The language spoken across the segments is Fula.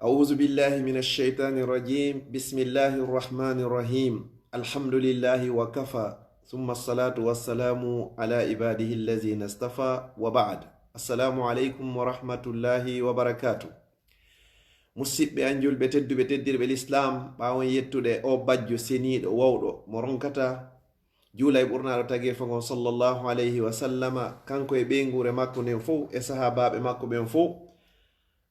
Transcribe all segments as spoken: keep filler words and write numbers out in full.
أعوذ بالله من الشيطان الرجيم. بسم الله الرحمن الرحيم. الحمد لله وكفى. ثم الصلاة والسلام على عباده الذين اصطفى وبعد. السلام عليكم ورحمة الله وبركاته. Musidɓe an julɓe tedduɓe teddirɓe l'islam, ɓaawon yettude o bajjo seniiɗo wawɗo mo ronkata juula e ɓurnaaɗo tageefo ngon sallallahu alayhi wa sallama, kanko e ɓeynguure makko nden fow e sahaabaaɓe makko ɓen fow.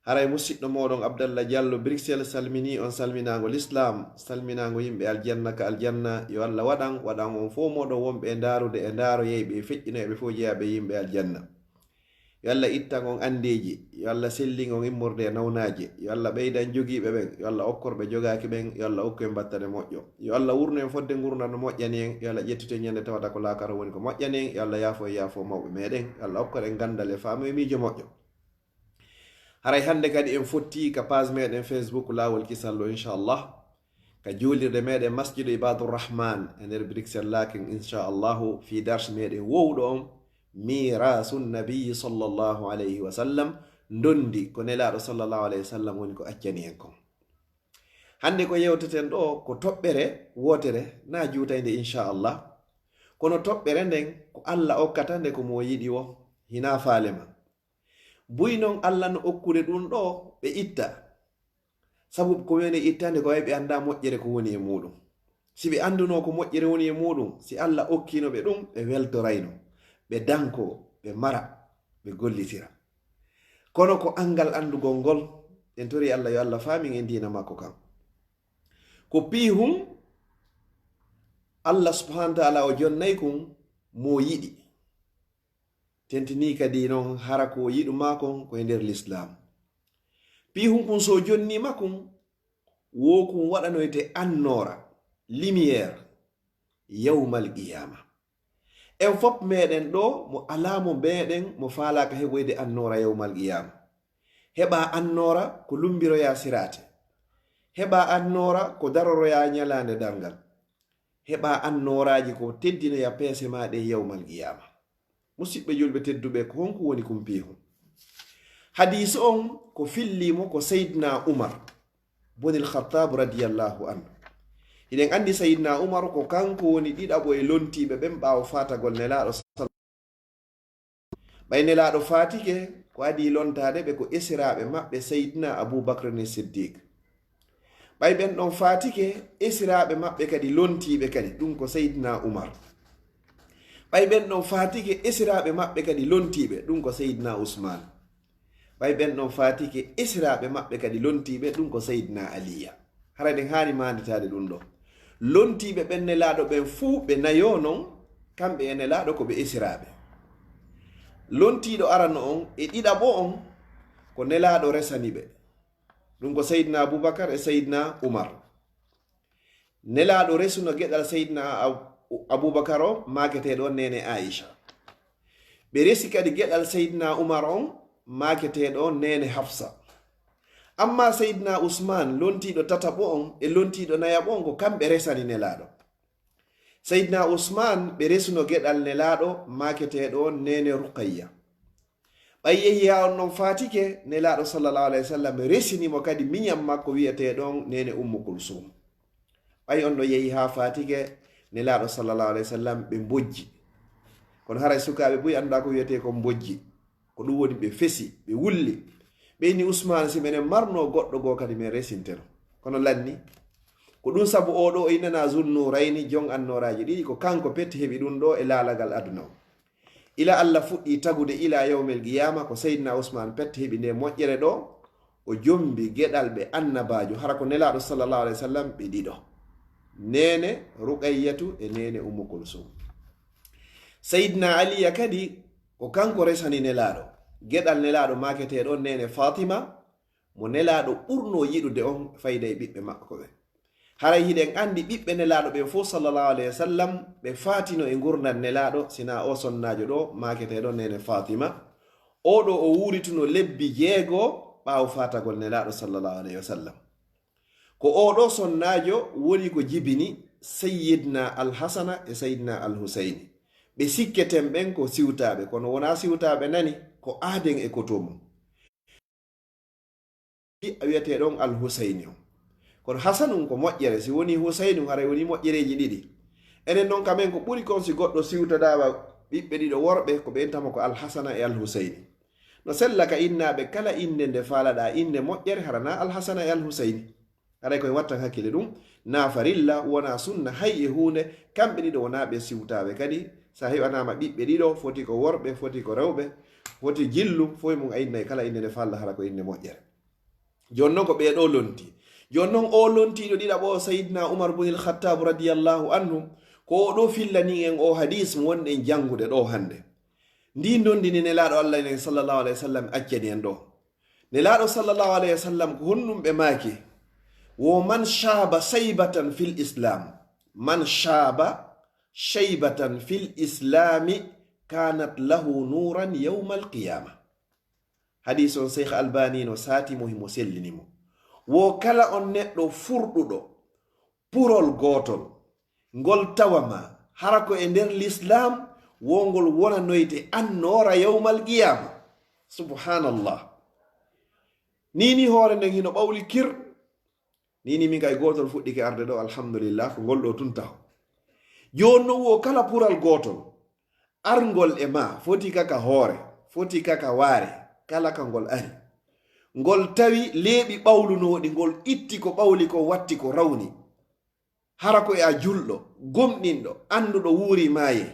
Haray musiɗɗo mooɗon Abdallah Diallo Bruxelles salminii on salminaango l'islam, salminaango yimɓe aljanna ka aljanna. Yo Allah waɗan, waɗan on fow mooɗon wonɓe e ndaarude e ndaaro yeyɓe e feƴƴinoyɓe fow jeyaaɓe yimɓe aljanna. Yo Allah ittan on anndeeji, yo Allah sellin on immorde e nawnaaje, yo Allah ɓeydan jogiiɓe ɓen, yo Allah okkor ɓe jogaaki ɓen, yo Allah okku en battane moƴƴo. Yo Allah wurnu en fodde ngurndan no moƴƴani en, yo Allah ƴettitu en ñande tawata ko laakara woni ko moƴƴani en, yo Allah yaafo en yaafo mawɓe meɗen, yo Allah okkor en ganndal e faamu e miijo moƴƴo. Haray hannde kadi en fotti ka page meɗen Facebook Laawol Kisal ɗo, inchallah, ka juulirde meɗen Masjidu Ibadur Rahman e nder Bruxelles Laken, inchallahu, fii darsi meɗen wowɗo on, Miiraasu Nabiyyi sallallahu alayhi wa sallam, ndondi ko Nelaaɗo sallallahu alayhi wa sallam woni ko accani en kon. Hannde ko yewteten ɗo ko toɓɓere wootere, na juutaynde, inchallah. Kono toɓɓere nden ko Allah okkata nde ko mo yiɗi wo, hinaa faale ma. Buy non Allah no okkude ɗum ɗo ɓe itta. Sabu ko woni ittande ko way ɓe annda moƴƴere ko woni e muɗum. Si ɓe anndunoo ko moƴƴere woni e muɗum, si Allah okkiino ɓe ɗum, ɓe weltorayno, ɓe danko, ɓe mara, ɓe gollitira. Kono ko anngal anndugol ngol, en tori Allah yo Allah faamin en diina makko kan. Ko piihum Allah subhanahu wa ta'ala o jonnay kun mo yiɗi. Tentinii kadi non hara ko yiɗu maa kon ko e nder l'islam. Piihum kun so jonnii ma kun, wo kun waɗanoyte annoora, lumière, yawmal qiyama. En fop meɗen ɗo mo alaa mo meɗen mo faalaaka heɓoyde annoora yawmal qiyama. Heɓa annoora ko lumbiroya siraate. Heɓa annoora ko daroroya ñalaande darngal. Heɓa annooraaji ko teddinoya peese ma ɗe yawmal qiyama. Musiɓɓe julɓe tedduɓe, ko honko woni kun piihum? Hadiisu on ko fillimo ko Seydina Umar bun al-Khattab radiyallahu anhu. Hiɗen anndi Seydina Umar ko kanko woni ɗiɗaɓo e lontiiɓe ɓen ɓaawo faatagol Nelaaɗo sal-, ɓay Nelaaɗo faatike, ko adii lontaade ɓe ko esiraaɓe maɓɓe Seydina Abu Bakr ni Siddiq. Ɓay ɓen ɗon faatike, esiraaɓe maɓɓe kadi lontiiɓe kadi, ɗum ko Seydina Umar. Ɓay ɓen ɗon faatike, esiraaɓe maɓɓe kadi lontiiɓe, ɗum ko Seydina Usmaan. Ɓay ɓen ɗon faatike, esiraaɓe maɓɓe kadi lontiiɓe, ɗum ko Seydina Aliya. Hara ɗen haani maanditaade ɗum ɗo. Lontiiɓe ɓen Nelaaɗo ɓen fuu ɓe nayo non, kamɓe e Nelaaɗo ko ɓe esiraaɓe. Lontiiɗo arano on e ɗiɗaɓo on ko Nelaaɗo resani ɓe. Ɗum ko Seydina Abubakar e Seydina Umar. Nelaaɗo resuno geɗal Seydina Ab-, Abubakar o, maaketeeɗo on neene Aisha. Ɓe resi kadi geɗal Seydina Umar on, maaketeeɗo on neene Hafsa. Amma Seydina Usmaan, lontiiɗo tataɓo on e lontiiɗo nayaɓo on, ko kamɓe resani Nelaaɗo. Seydina Usmaan, ɓe resuno geɗal Nelaaɗo, maaketeeɗo on neene Ruqayya. Ɓay yehi haa on ɗon faatike, Nelaaɗo sallallahu alayhi wa sallam resini mo kadi miñan makko wi'eteeɗo on neene Ummu Kulsum. Ɓay on ɗon yehi haa faatike, Nelaaɗo sallallahu alayhi wa sallam ɓe mbojji. Kono haray sukaaɓe buy anndaa ko wi'etee ko mbojji. Ko ɗum woni ɓe fesi, ɓe wulli. Ɓe inni Usmaan, si menen marnoo goɗɗo goo kadi men resinteno. Kono lanni, ko ɗum sabu oo ɗoo o innanaa Zunnurayni, jon annooraaji ɗiɗi, ko kanko pet heɓi ɗum ɗoo e laalagal aduna o. Ila Allah fuɗɗii tagude ila yawmil qiyaama, ko Seydina Usmaan pet heɓi nde moƴƴere ɗo, o jombi geɗal ɓe annabaajo, hara ko Nelaaɗo sallallahu alayhi wa sallam ɓe ɗiɗo. Neene Ruqayyatu e neene Ummu Kulsum. Seydina Aliya kadi, ko kanko resani Nelaaɗo. Geɗal Nelaaɗo maaketeeɗo neene Faatima, mo Nelaaɗo ɓurnoo yiɗude on fayda e ɓiɓɓe makko ɓen. Haray hiɗen anndi ɓiɓɓe Nelaaɗo ɓen fof, sallallahu alayhi wa sallam, ɓe faatino e ngurndan Nelaaɗo, sinaa oo sonnaajo ɗo, maaketeeɗo neene Faatima. Oo ɗo o wuurituno lebbi jeego ɓaawo faatagol Nelaaɗo, sallallahu alayhi wa sallam. Ko oo ɗo sonnaajo woni ko jibini Sayyidna Al Hasana e Sayyidna Al Husayni. Ɓe sikketen ɓen ko siwtaaɓe, kono wonaa siwtaaɓe nani, ko aaden e koto mum. a wiyetee ɗon Al Husayni on. Kono Hasanun ko moƴƴere, si wonii Husaynun haray wonii moƴƴereeji ɗiɗi. Enen non kamen ko ɓuri kon si goɗɗo siwtadaama ɓiɓɓe ɗiɗo worɓe, ko ɓe intamo ko Al Hasana e Al Husayni. No sella ka innaaɓe kala innde nde faalaɗaa innde moƴƴere hara na Al Hasana e Al Husayni. Haray koye wattan hakkille ɗum, na farilla, wona sunna hay e huunde, kamɓe ɗiɗo wona ɓe siwtaaɓe kadi, sa heɓanaama ɓiɓɓe ɗiɗo, foti ko worɓe, foti ko rewɓe, foti jillu, fof mum a innay kala innde nde faalaɗaa hara ko innde moƴƴere. Jooni non ko ɓee ɗoo lonti. Jooni non oo lontiiɗo ɗiɗaɓo o Sayyidina Umar bun al-Khattab radiyallahu anhu, ko o ɗoo fillani en oo hadis mo wonɗen janngude ɗoo hannde. Ndin ndondi ndi Nelaaɗo Allah en sallallahu alayhi wa sallam accani en ɗoo. Nelaaɗo sallallahu alayhi wa sallam ko honɗum ɓe maaki? Wo man shaaba shaybatan fil islam. Man shaaba shaybatan fil islami kanat lahu nuran yawmal qiyama. Hadis on Sheikh Albani no saati mo himo sellini mo. Wo kala on neɗɗo furɗuɗo purol gootol, ngol tawa ma hara ko e nder Lislaam, wo ngol wonanoyte annoora yawmal qiyaama. Subhanallah. Nii nii hoore nden hino ɓawli kir. Nii nii min kay gootol fuɗɗike arde ɗoo, alhamdulillah, ko ngol ɗoo tun taho. Jooni non wo kala pural gootol, arngol e ma, foti ka ka hoore, foti ka ka waare, kala ka ngol ari. Ngol tawi leeɓi ɓawlunooɗi, ngol itti ko ɓawli ko watti ko rawni. Hara ko e a julɗo, gomɗinɗo, annduɗo wuuri maaye.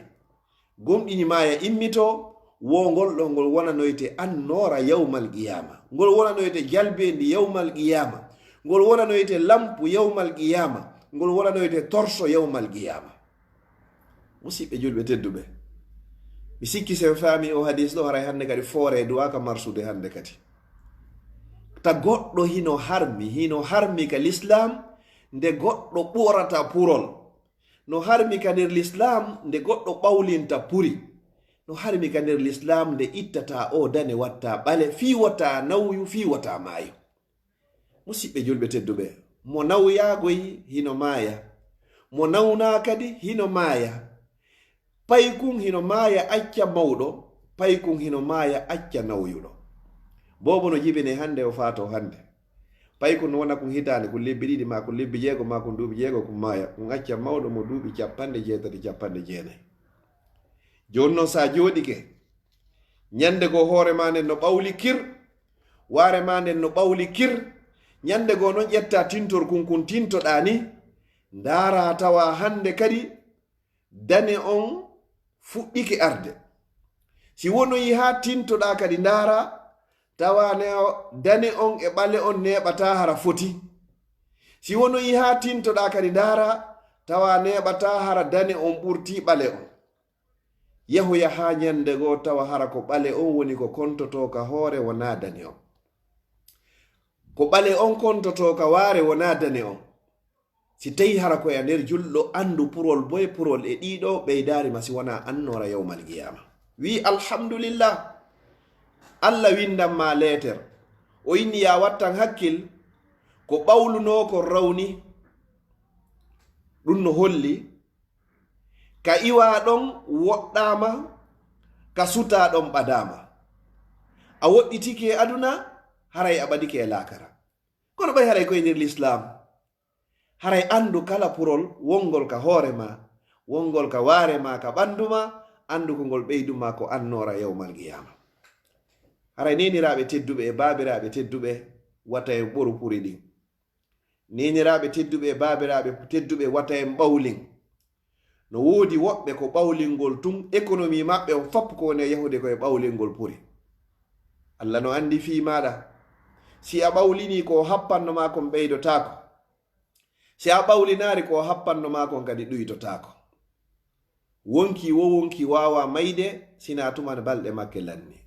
Gomɗini maaya immitoo, wo ngol ɗoo ngol wonanoyte annoora yawmal qiyaama. Ngol wonanoyte jalbeendi yawmal qiyaama. Ngol wonanoyte lampu yawmal qiyaama. Ngol wonanoyte torso yawmal qiyaama. Musiɓɓe julɓe tedduɓe, mi sikki sen faami o hadis ɗoo, haray hannde kadi foore du'a ka marsude hannde kadi. Ta goɗɗo hino harmi, hino harmi ka Lislaam nde goɗɗo ɓurata purol. No harmi ka nder Lislaam nde goɗɗo ɓawlinta puri. No harmi ka nder Lislaam nde ittata o dane watta ɓale, fii wota nawyu, fii wota maayo. Musiɓɓe julɓe tedduɓe, mo nawyaagoy hino maaya, mo nawnaa kadi hino maaya. Paykun hino maaya acca mawɗo, paykun hino maaya acca nawyuɗo. Boobo no jibine hannde o faato hannde. Paykun no wona kun hitaande, kun lebbi ɗiɗi maa kun lebbi jeego maa kun duuɓi jeego kun maaya, kun acca mawɗo mo duuɓi capanɗe jeetati, capanɗe jeenay. Jooni non sa jooɗike, ñande goo hoore maa nden no ɓawli kir, waare maa nden no ɓawli kir, ñande goo non ƴetta tintor kun kun tintoɗaa ni, ndaara tawa hannde kadi dane on fuɗɗike arde. Si wonoyi haa tintoɗaa kadi ndaara, tawa ne dane on e ɓale on neeɓataa hara foti. Si wonoyi haa tintoɗaa kadi ndaara, tawa neeɓataa hara dane on ɓurtii ɓale on. Yahoya haa ñande goo tawa hara ko ɓale on woni ko kontotoo ka hoore wonaa dane on. Ko ɓale on kontotoo ka waare wonaa dane on. Si tawi hara ko e a nder julɗo, anndu purol boy purol e ɗiɗo ɓeydaari ma si wonaa annoora yawmal qiyaama. Wii, "Alhamdulillah, Allah winndan ma leeter." O inni, "Yaa wattan hakkil, ko ɓawlunoo kon rawni." Ɗum no holli ka iwaa ɗon woɗɗaama, ka sutaa ɗon ɓadaama. A woɗɗitike e aduna, haray a ɓadike e laakara. Kono ɓay haray ko e nder Lislaam, haray anndu kala purol wonngol ka hoore maa, wonngol ka waare maa, ka ɓanndu maa, anndu ko ngol ɓeydu maa ko annoora yawmal qiyaama. Haray neeniraaɓe tedduɓe e baabiraaɓe tedduɓe, wata en ɓoru puri ɗin. Neeniraaɓe tedduɓe e baabiraaɓe tedduɓe, wata en ɓawlin. No woodi woɓɓe ko ɓawlingol tun, économie maɓɓe on fop ko woni e yahude ko e ɓawlingol puri. Allah no anndi fii maaɗa. Si a ɓawlinii ko o happanno maa kon ɓeydotaako. Si a ɓawlinaari ko o happanno maa kon kadi ɗuytotaako. Wonkii wo wonkii waawaa mayde, sinaa tuma nde balɗe makke lanni.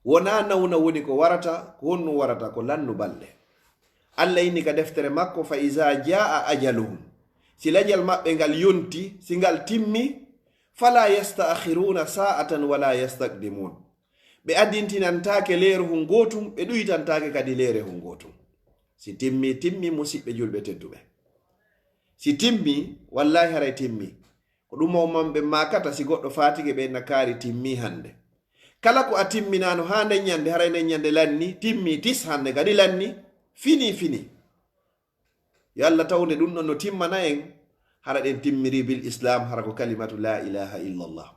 Wonaa nawna woni ko warata, ko honɗum warata? Ko lannu balɗe. Allah inni ka deftere makko, "Fa iza jaa ajaluhum." Si lajal maɓɓe ngal yonti, si ngal timmi, "Fala yasta'khiruna sa'atan wala yastaqdimun." Ɓe adintinantaake leere hun gootum, ɓe ɗuytantaake kadi leere hun gootum. Si timmi, timmi, musiɓɓe julɓe tedduɓe. Si timmi, wallahi haray timmi. Ko ɗum o man ɓe maakata si goɗɗo faatike ɓe na kaari timmi hannde. Kala ko a timminaano haa nden ñande, haray nden ñande lanni, timmi tis hannde kadi lanni. Fini, fini. Yo Allah tawde ɗum ɗon no timmana en, hara ɗen timmiri bil Islam, hara ko kalimatu la ilaha illallah.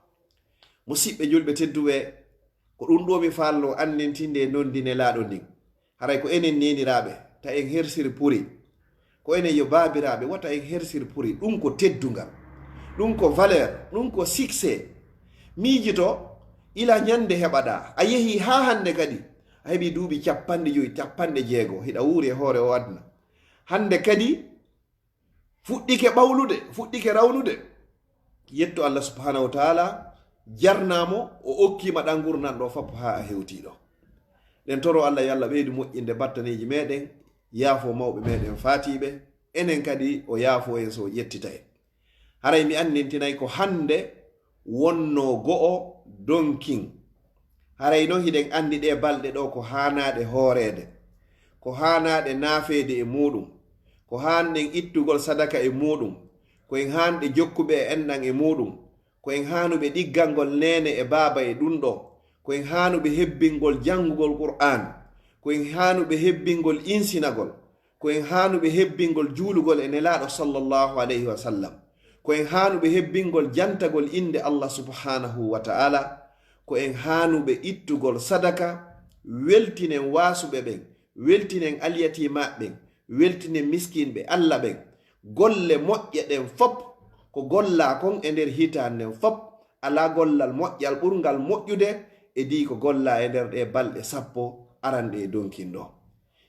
Musidɓe julɓe tedduɓe, ko ɗum ɗo mi faalno anndintinde e nonndi nelaaɗo ndin. Haray ko enen neeniraaɓe, ta en hersir puri. Ko enen yo baabiraaɓe, wata en hersir puri. Ɗum ko teddungal. Ɗum ko valeur. Ɗum ko succès. Miijito, ila ñande heɓaɗaa. A yehi haa hannde kadi. A heɓi duuɓi capanɗe joyi, capanɗe jeego. Hiɗa wuuri e hoore o aduna. Hannde kadi, fuɗɗike ɓawlude, fuɗɗike rawnude. Yetto Allah subhanahu wa ta'ala, jarnaa mo, o okkiima ɗan ngurndan ɗo fappo haa a hewtii ɗo. Ɗen toro Allah yo Allah ɓeydu moƴƴinde battaneeji meɗen, yaafo mawɓe meɗen faatiiɓe, enen kadi o yaafo en so o ƴettita en. Haray mi anndintinay ko hannde wonnoo go'o donkin. Haray non hiɗen anndi ɗee balɗe ɗo ko haanaaɗe hooreede, ko haanaaɗe naafeede e muuɗum, ko haanɗen ittugol sadaka e muuɗum, ko en haanɗe jokkuɓe e enɗan e muuɗum, ko en haanuɓe ɗiggangol neene e baaba e ɗum ɗo, ko en haanuɓe hebbingol janngugol Qur'aan, ko en haanuɓe hebbingol insinagol, ko en haanuɓe hebbingol juulugol e Nelaaɗo sallallahu alayhi wa sallam, ko en haanuɓe hebbingol jantagol innde Allah subhanahu wa ta'ala, ko en haanuɓe ittugol sadaka, weltinen waasuɓe ɓen, weltinen alyatiimaaɓe ɓen, weltinen miskinɓe Allah ɓen. Golle moƴƴe ɗen fop ko gollaa kon e nder hitaande nden fop, alaa gollal moƴƴal ɓurngal moƴƴude e dii ko gollaa e nder ɗee balɗe sappo aranɗe e donkin ɗo.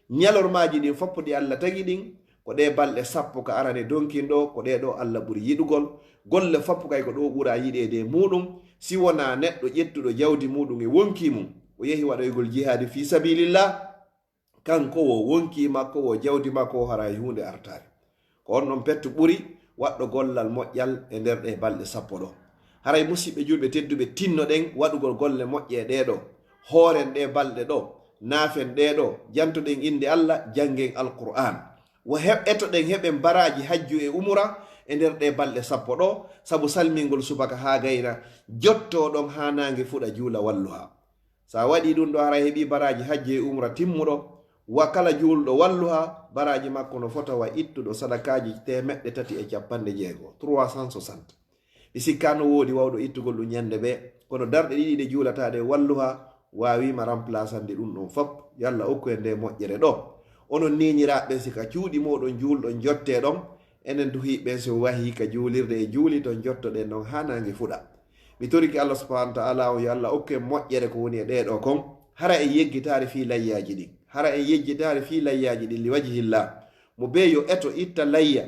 Ñalormaaji ɗin fop ɗi Allah tagi ɗin, ko ɗee balɗe sappo ka arane donkin ɗo, ko ɗee ɗo Allah ɓuri yiɗugol. Golle fop kay ko ɗo ɓura yiɗeede e muuɗum, si wonaa neɗɗo ƴettuɗo jawdi muuɗum e wonkii mum, o yehi waɗoygol jihaadi fii sabilillah, kanko wo wonkii makko wo jawdi makko o haray huunde artaare. Ko on ɗon pettu ɓuri waɗɗo gollal moƴƴal e nder ɗee balɗe sappo ɗo. Haray musiɓɓe julɓe tedduɓe, tinnoɗen waɗugol golle moƴƴe e ɗee ɗo. Hooren ɗee balɗe ɗo, naafen ɗee ɗo, jantoɗen innde Allah, janngen Alqur'aan. Wo he-, etoɗen heɓen baraaji hajju e umura e nder ɗee balɗe sappo ɗo, sabu salmingol subaka haa gayna, jottoo ɗon haa naange fuɗa juula walluha. So a waɗii ɗum ɗo, haray heɓii baraaji hajju e umra timmuɗo, wa kala juulɗo walluha, baraaji makko no fota wa ittuɗo sadakaaji teemeɗɗe tati e capanɗe jeego, trois cent soixante. Mi sikkaa no woodi wawɗo ittugol ɗum ñande bee, kono darɗe ɗiɗi ɗe juulataa ɗe walluha, waawiima remplaçande ɗum ɗon fop. Yo Allah okku en nde moƴƴere ɗo. Onon neñiraaɓe ɓen, si ka cuuɗi mooɗon juulɗon jottee ɗon, enen duhiiɓe ɓen, si o wahii ka juulirde e juuli ton, jottoɗen ɗon haa naange fuɗa. Mi torike Allah subhanahu wa ta'ala on, yo Allah okku en moƴƴere ko woni e ɗee ɗo kon. Hara en yeggitaare fii layyaaji ɗin. Hara en yeggitaare fii layyaaji ɗin li wajhillah. Mo bee yo eto itta layya.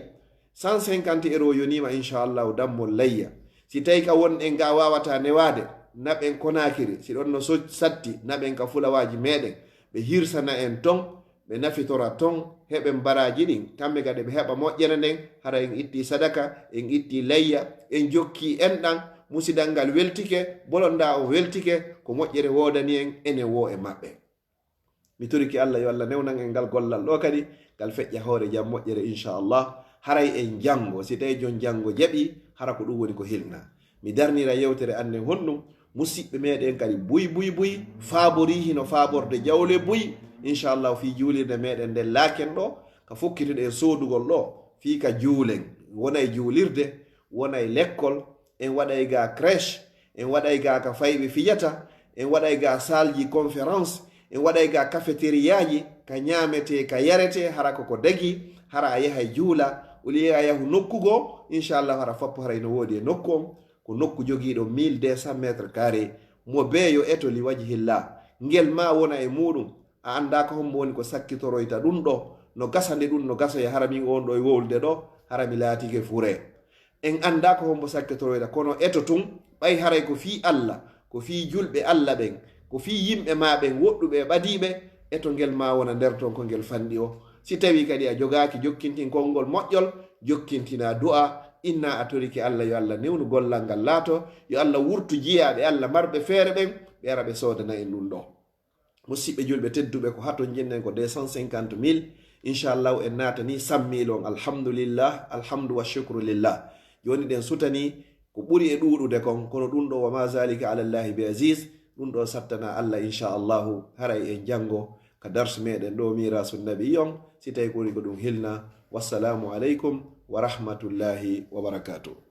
Cent cinquante euros yoniima, inchallahu, dammol layya. Si tawi ka wonɗen ga waawataa newaade, naɓen Konaakiri. Si ɗon no so-, satti, naɓen ka fulawaaji meɗen. Ɓe hirsana en ton, ɓe nafitora ton, heɓen baraaji ɗin. Kamɓe kadi ɓe heɓa moƴƴere nden, hara en itti sadaka, en itti layya, en jokki enɗan, musidal ngal weltike, bolonda on weltike, ko moƴƴere woodani en, enen woo e maɓɓe. Mi torike Allah yo Allah newnan en ngal gollal ɗo kadi, ngal feƴƴa hoore jam moƴƴere, inchallah. Haray en janngo, si tawi jon janngo jaɓi, hara ko ɗum woni ko hilna. Mi darnira yewtere annen honɗum, musiɓɓe meɗen kadi buy, buy, buy, faabori hino faaborde jawle buy, inchallah, fii juulirde meɗen nden laaken ɗo, ka fokkituɗen soodugol ɗo, fii ka juulen, wona e juulirde, wona e lekkol, en waɗay ga crèche, en waɗay ga ka fayɓe fijata, en waɗay ga salji conférence, en waɗay ga cafétériaji, ka ñaamete, ka yarete, hara ko ko dagi, hara a yahay juula, au lieu a yahu nokku goo, inchallah, hara fappo haray no woodi e nokku on, ko nokku jogiiɗo mille deux cents mètres carrés, mo bee yo eto li wajhillah, ngel ma wona e muuɗum, a anndaa ko hombo woni ko sakkitoroyta ɗum ɗo, no gasa nde ɗum no gasoya, hara min on ɗo e wowlude ɗo, hara mi laatike fure. En anndaa ko hombo sakkitoroyta, kono eto tun, ɓay haray ko fii Allah, ko fii julɓe Allah ɓen, ko fii yimɓe ma ɓen woɗɗuɓe e ɓadiiɓe, eto ngel ma wona nder ton ko ngel fanɗi o. Si tawi kadi a jogaaki jokkintin konngol moƴƴol, jokkintina du'a, inna a torike Allah yo Allah newnu gollal ngal laato, yo Allah wurtu jiyaaɓe Allah marɓe feere ɓen, ɓe ara ɓe soodana en ɗum ɗo. Musiɓɓe julɓe tedduɓe, ko haton jennen ko deux cent cinquante mille. Inchallahu, en naatani cent mille on. Alhamdulillah, alhamdu wa shukru lillah. Jooni ɗen sutani ko ɓuri e ɗuuɗude kon, kono ɗum ɗo, wa ma zalika ala Allahi bi aziz, ɗum ɗo sattana Allah, inchallahu, haray en janngo ka darsu meɗen ɗo, mirasu nabi on, si tawi ko woni ko ɗum hilna. Wassalamu aleykum wa rahmatullahi wa barakatuh.